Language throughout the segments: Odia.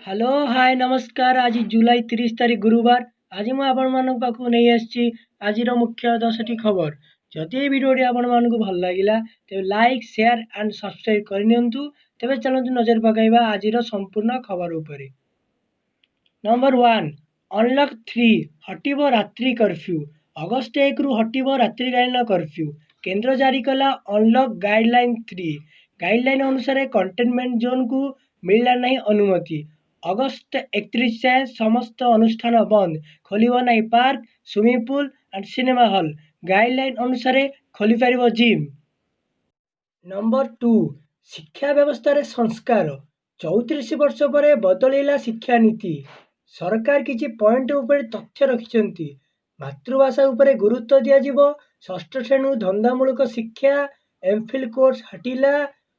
ହ୍ୟାଲୋ, ହାଏ, ନମସ୍କାର। ଆଜି ଜୁଲାଇ 30 ତାରିଖ, ଗୁରୁବାର। ଆଜି ମୁଁ ଆପଣମାନଙ୍କ ପାଖକୁ ନେଇ ଆସିଛି ଆଜିର ମୁଖ୍ୟ 10ଟି ଖବର। ଯଦି ଏହି ଭିଡ଼ିଓଟି ଆପଣମାନଙ୍କୁ ଭଲ ଲାଗିଲା, ତେବେ ଲାଇକ୍, ସେୟାର ଆଣ୍ଡ ସବସ୍କ୍ରାଇବ୍ କରିନିଅନ୍ତୁ। ତେବେ ଚାଲନ୍ତୁ ନଜର ପକାଇବା ଆଜିର ସମ୍ପୂର୍ଣ୍ଣ ଖବର ଉପରେ। ନମ୍ବର 1, ଅନଲକ୍ 3, ହଟିବ ରାତ୍ରି କର୍ଫ୍ୟୁ। ଅଗଷ୍ଟ 1ରୁ ହଟିବ ରାତ୍ରିକାଳୀନ କର୍ଫ୍ୟୁ। କେନ୍ଦ୍ର ଜାରି କଲା ଅନଲକ୍ ଗାଇଡଲାଇନ୍ 3। ଗାଇଡଲାଇନ୍ ଅନୁସାରେ କଣ୍ଟେନମେଣ୍ଟ ଜୋନ୍କୁ ମିଳିଲା ନାହିଁ ଅନୁମତି। ଅଗଷ୍ଟ 31 ଯାଏଁ ସମସ୍ତ ଅନୁଷ୍ଠାନ ବନ୍ଦ। ଖୋଲିବ ନାହିଁ park, swimming pool and cinema hall. Guideline ଅନୁସାରେ ଖୋଲିପାରିବ ଜିମ୍। ନମ୍ବର 2, ଶିକ୍ଷା ବ୍ୟବସ୍ଥାରେ ସଂସ୍କାର। 34 ବର୍ଷ ପରେ ବଦଳିଲା ଶିକ୍ଷାନୀତି। ସରକାର କିଛି ପଏଣ୍ଟ ଉପରେ ତଥ୍ୟ ରଖିଛନ୍ତି। ମାତୃଭାଷା ଉପରେ ଗୁରୁତ୍ୱ ଦିଆଯିବ। ଷଷ୍ଠ ଶ୍ରେଣୀରୁ ଧନ୍ଦାମୂଳକ ଶିକ୍ଷା, ଏମ୍ଫିଲ୍ କୋର୍ସ ହଟିଲା।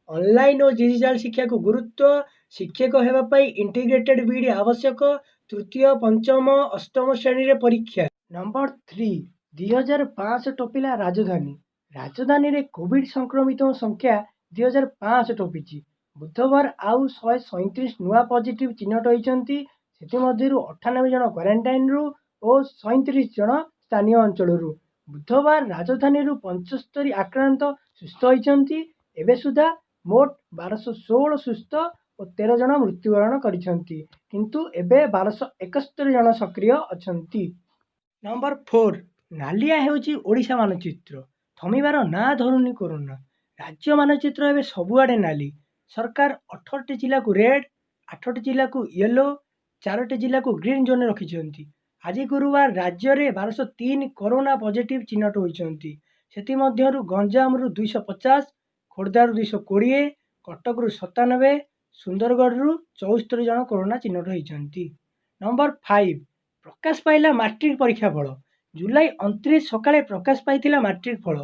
ଅନଲାଇନ୍ ଓ ଡିଜିଟାଲ ଶିକ୍ଷାକୁ ଗୁରୁତ୍ୱ। ଶିକ୍ଷକ ହେବା ପାଇଁ ଇଣ୍ଟିଗ୍ରେଟେଡ୍ ବିଇଡି ଆବଶ୍ୟକ। ତୃତୀୟ, ପଞ୍ଚମ, ଅଷ୍ଟମ ଶ୍ରେଣୀରେ ପରୀକ୍ଷା। ନମ୍ବର 3, 2005 ଟପିଲା ରାଜଧାନୀ। ରାଜଧାନୀରେ କୋଭିଡ୍ ସଂକ୍ରମିତଙ୍କ ସଂଖ୍ୟା 2005 ଟପିଛି। ବୁଧବାର ଆଉ 137 ନୂଆ ପଜିଟିଭ୍ ଚିହ୍ନଟ ହୋଇଛନ୍ତି। ସେଥିମଧ୍ୟରୁ 98 ଜଣ କ୍ୱାରେଣ୍ଟାଇନରୁ ଓ 37 ଜଣ ସ୍ଥାନୀୟ ଅଞ୍ଚଳରୁ। ବୁଧବାର ରାଜଧାନୀରୁ 75 ଆକ୍ରାନ୍ତ ସୁସ୍ଥ ହୋଇଛନ୍ତି। ଏବେ ସୁଦ୍ଧା ମୋଟ 1216 ସୁସ୍ଥ ଓ 13 ଜଣ ମୃତ୍ୟୁବରଣ କରିଛନ୍ତି, କିନ୍ତୁ ଏବେ 1271 ଜଣ ସକ୍ରିୟ ଅଛନ୍ତି। ନମ୍ବର 4, ନାଲିଆ ହେଉଛି ଓଡ଼ିଶା ମାନଚିତ୍ର। ଥମିବାର ନାଁ ଧରୁନି କରୋନା। ରାଜ୍ୟ ମାନଚିତ୍ର ଏବେ ସବୁଆଡ଼େ ନାଲି। ସରକାର 18ଟି ଜିଲ୍ଲାକୁ ରେଡ୍, ଆଠଟି ଜିଲ୍ଲାକୁ ୟେଲୋ, ଚାରୋଟି ଜିଲ୍ଲାକୁ ଗ୍ରୀନ୍ ଜୋନ୍ରେ ରଖିଛନ୍ତି। ଆଜି ଗୁରୁବାର ରାଜ୍ୟରେ 1203 କରୋନା ପଜିଟିଭ୍ ଚିହ୍ନଟ ହୋଇଛନ୍ତି। ସେଥିମଧ୍ୟରୁ ଗଞ୍ଜାମରୁ 250, ଖୋର୍ଦ୍ଧାରୁ 220, କଟକରୁ 97, ସୁନ୍ଦରଗଡ଼ରୁ 74 ଜଣ କରୋନା ଚିହ୍ନଟ ହୋଇଛନ୍ତି। ନମ୍ବର 5, ପ୍ରକାଶ ପାଇଲା ମାଟ୍ରିକ ପରୀକ୍ଷା ଫଳ। ଜୁଲାଇ 29 ସକାଳେ ପ୍ରକାଶ ପାଇଥିଲା ମାଟ୍ରିକ ଫଳ।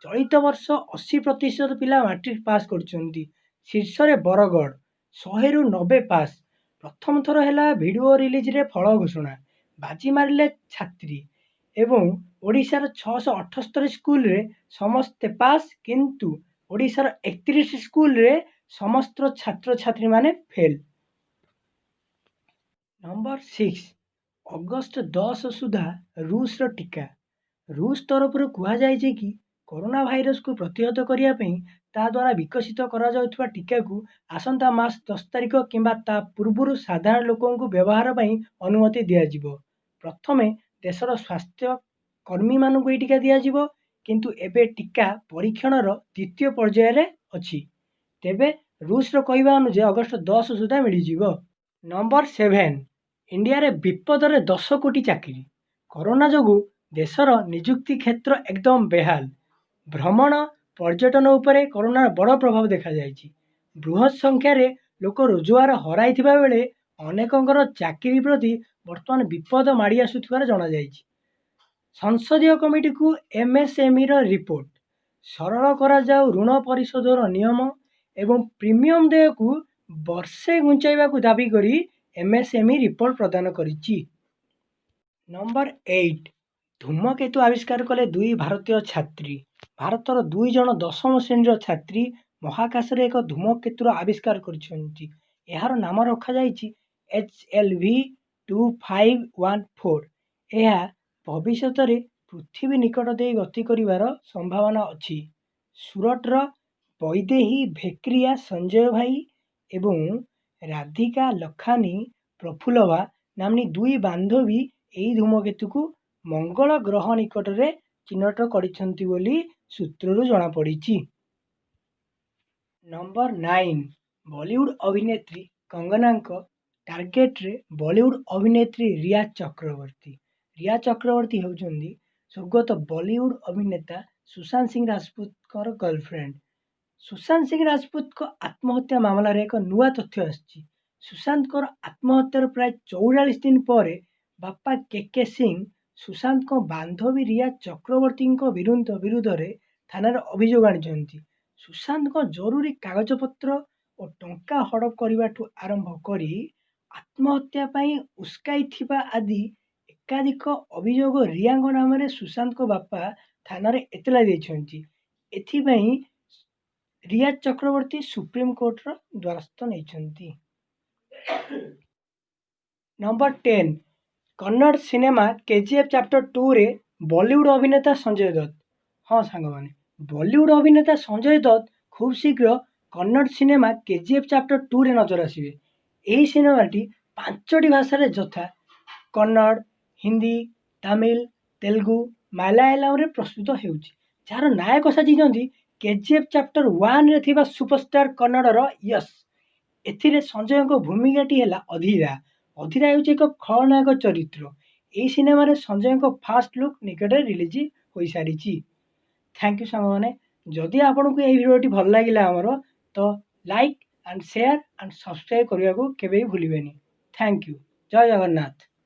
ଚଳିତ ବର୍ଷ 80% ପିଲା ମାଟ୍ରିକ ପାସ୍ କରିଛନ୍ତି। ଶୀର୍ଷରେ ବରଗଡ଼, 100ରୁ 90 ପାସ୍। ପ୍ରଥମ ଥର ହେଲା ଭିଡ଼ିଓ ରିଲିଜରେ ଫଳ ଘୋଷଣା। ବାଜି ମାରିଲେ ଛାତ୍ରୀ ଏବଂ ଓଡ଼ିଶାର 678 ସ୍କୁଲରେ ସମସ୍ତେ ପାସ୍, କିନ୍ତୁ ଓଡ଼ିଶାର 31 ସ୍କୁଲରେ ସମସ୍ତ ଛାତ୍ରଛାତ୍ରୀମାନେ ଫେଲ୍। ନମ୍ବର 6, ଅଗଷ୍ଟ 10 ସୁଦ୍ଧା ରୁଷର ଟୀକା। ରୁଷ ତରଫରୁ କୁହାଯାଇଛି କି କରୋନା ଭାଇରସକୁ ପ୍ରତିହତ କରିବା ପାଇଁ ତା ଦ୍ୱାରା ବିକଶିତ କରାଯାଉଥିବା ଟୀକାକୁ ଆସନ୍ତା ମାସ 10 ତାରିଖ କିମ୍ବା ତା ପୂର୍ବରୁ ସାଧାରଣ ଲୋକଙ୍କୁ ବ୍ୟବହାର ପାଇଁ ଅନୁମତି ଦିଆଯିବ। ପ୍ରଥମେ ଦେଶର ସ୍ୱାସ୍ଥ୍ୟ କର୍ମୀମାନଙ୍କୁ ଏହି ଟୀକା ଦିଆଯିବ, କିନ୍ତୁ ଏବେ ଟୀକା ପରୀକ୍ଷଣର ଦ୍ୱିତୀୟ ପର୍ଯ୍ୟାୟରେ ଅଛି। ତେବେ ରୁଷର କହିବା ଅନୁଯାୟୀ ଅଗଷ୍ଟ 10 ସୁଦ୍ଧା ମିଳିଯିବ। ନମ୍ବର 7, ଇଣ୍ଡିଆରେ ବିପଦରେ 10 କୋଟି ଚାକିରି। କରୋନା ଯୋଗୁଁ ଦେଶର ନିଯୁକ୍ତି କ୍ଷେତ୍ର ଏକଦମ ବେହାଲ। ଭ୍ରମଣ, ପର୍ଯ୍ୟଟନ ଉପରେ କରୋନାର ବଡ଼ ପ୍ରଭାବ ଦେଖାଯାଇଛି। ବୃହତ୍ ସଂଖ୍ୟାରେ ଲୋକ ରୋଜଗାର ହରାଇଥିବା ବେଳେ ଅନେକଙ୍କର ଚାକିରି ପ୍ରତି ବର୍ତ୍ତମାନ ବିପଦ ମାଡ଼ି ଆସୁଥିବାର ଜଣାଯାଇଛି। ସଂସଦୀୟ କମିଟିକୁ ଏମ୍ଏସ୍ଏମ୍ଇର ରିପୋର୍ଟ। ସରଳ କରାଯାଉ ଋଣ ପରିଶୋଧର ନିୟମ ଏବଂ ପ୍ରିମିୟମ ଦେୟକୁ ବର୍ଷେ ଘୁଞ୍ଚାଇବାକୁ ଦାବି କରି ଏମ୍ଏସ୍ଏମ୍ଇ ରିପୋର୍ଟ ପ୍ରଦାନ କରିଛି। ନମ୍ବର 8, ଧୂମକେତୁ ଆବିଷ୍କାର କଲେ ଦୁଇ ଭାରତୀୟ ଛାତ୍ରୀ। ଭାରତର ଦୁଇ ଜଣ ଦଶମ ଶ୍ରେଣୀର ଛାତ୍ରୀ ମହାକାଶରେ ଏକ ଧୂମକେତୁର ଆବିଷ୍କାର କରିଛନ୍ତି। ଏହାର ନାମ ରଖାଯାଇଛି HLV 2514। ଏହା ଭବିଷ୍ୟତରେ ପୃଥିବୀ ନିକଟ ଦେଇ ଗତି କରିବାର ସମ୍ଭାବନା ଅଛି। ସୁରଟର ବୈଦେହୀ ଭେକ୍ରିଆ ସଞ୍ଜୟଭାଇ ଏବଂ ରାଧିକା ଲଖାନୀ ପ୍ରଫୁଲ୍ଲଭା ନାମ୍ନୀ ଦୁଇ ବାନ୍ଧବୀ ଏହି ଧୂମକେତୁକୁ ମଙ୍ଗଳ ଗ୍ରହ ନିକଟରେ ଚିହ୍ନଟ କରିଛନ୍ତି ବୋଲି ସୂତ୍ରରୁ ଜଣାପଡ଼ିଛି। ନମ୍ବର 9, ବଲିଉଡ୍ ଅଭିନେତ୍ରୀ କଙ୍ଗନାଙ୍କ ଟାର୍ଗେଟରେ ବଲିଉଡ୍ ଅଭିନେତ୍ରୀ ରିୟା ଚକ୍ରବର୍ତ୍ତୀ। ରିୟା ଚକ୍ରବର୍ତ୍ତୀ ହେଉଛନ୍ତି ସ୍ୱର୍ଗତ ବଲିଉଡ୍ ଅଭିନେତା ସୁଶାନ୍ତ ସିଂ ରାଜପୁତଙ୍କର ଗର୍ଲଫ୍ରେଣ୍ଡ। ସୁଶାନ୍ତ ସିଂ ରାଜପୁତଙ୍କ ଆତ୍ମହତ୍ୟା ମାମଲାରେ ଏକ ନୂଆ ତଥ୍ୟ ଆସିଛି। ସୁଶାନ୍ତଙ୍କର ଆତ୍ମହତ୍ୟାର ପ୍ରାୟ 44 ଦିନ ପରେ ବାପା କେ କେ ସିଂ ସୁଶାନ୍ତଙ୍କ ବାନ୍ଧବୀ ରିୟା ଚକ୍ରବର୍ତ୍ତୀଙ୍କ ବିରୁଦ୍ଧରେ ଥାନାରେ ଅଭିଯୋଗ ଆଣିଛନ୍ତି। ସୁଶାନ୍ତଙ୍କ ଜରୁରୀ କାଗଜପତ୍ର ଓ ଟଙ୍କା ହଡ଼ପ କରିବାଠୁ ଆରମ୍ଭ କରି ଆତ୍ମହତ୍ୟା ପାଇଁ ଉସ୍କାଇଥିବା ଆଦି ଏକାଧିକ ଅଭିଯୋଗ ରିୟାଙ୍କ ନାମରେ ସୁଶାନ୍ତଙ୍କ ବାପା ଥାନାରେ ଏତଲା ଦେଇଛନ୍ତି। ଏଥିପାଇଁ ରିୟା ଚକ୍ରବର୍ତ୍ତୀ ସୁପ୍ରିମକୋର୍ଟର ଦ୍ୱାରସ୍ଥ ନେଇଛନ୍ତି। Number 10, Kannada cinema KGF chapter 2ରେ Bollywood ଅଭିନେତା ସଞ୍ଜୟ ଦତ୍ତ। ହଁ ସାଙ୍ଗମାନେ, ବଲିଉଡ୍ ଅଭିନେତା ସଞ୍ଜୟ ଦତ୍ତ ଖୁବ୍ ଶୀଘ୍ର କନ୍ନଡ଼ ସିନେମା କେଜିଏଫ୍ ଚାପ୍ଟର 2ରେ ନଜର ଆସିବେ। ଏହି ସିନେମାଟି 5ଟି ଭାଷାରେ ଯଥା କନ୍ନଡ଼, ହିନ୍ଦୀ, ତାମିଲ, ତେଲୁଗୁ, ମାଲାୟାଲମରେ ପ୍ରସ୍ତୁତ ହେଉଛି, ଯାହାର ନାୟକ ସାଜିଛନ୍ତି କେଜିଏଫ୍ ଚାପ୍ଟର 1ରେ ଥିବା ସୁପରଷ୍ଟାର କନ୍ନଡ଼ର ୟଶ। ଏଥିରେ ସଞ୍ଜୟଙ୍କ ଭୂମିକାଟି ହେଲା ଅଧୀରା। ଅଧୀରା ହେଉଛି ଏକ ଖଳନାୟକ ଚରିତ୍ର। ଏହି ସିନେମାରେ ସଞ୍ଜୟଙ୍କ ଫାଷ୍ଟ ଲୁକ୍ ନିକଟରେ ରିଲିଜ୍ ହୋଇସାରିଛି। Thank you ସାଙ୍ଗମାନେ। ଯଦି ଆପଣଙ୍କୁ ଏହି ଭିଡ଼ିଓଟି ଭଲ ଲାଗିଲା ଆମର, ତ like and share and subscribe କରିବାକୁ କେବେ ବି ଭୁଲିବେନି। Thank you. Jay Jagannath.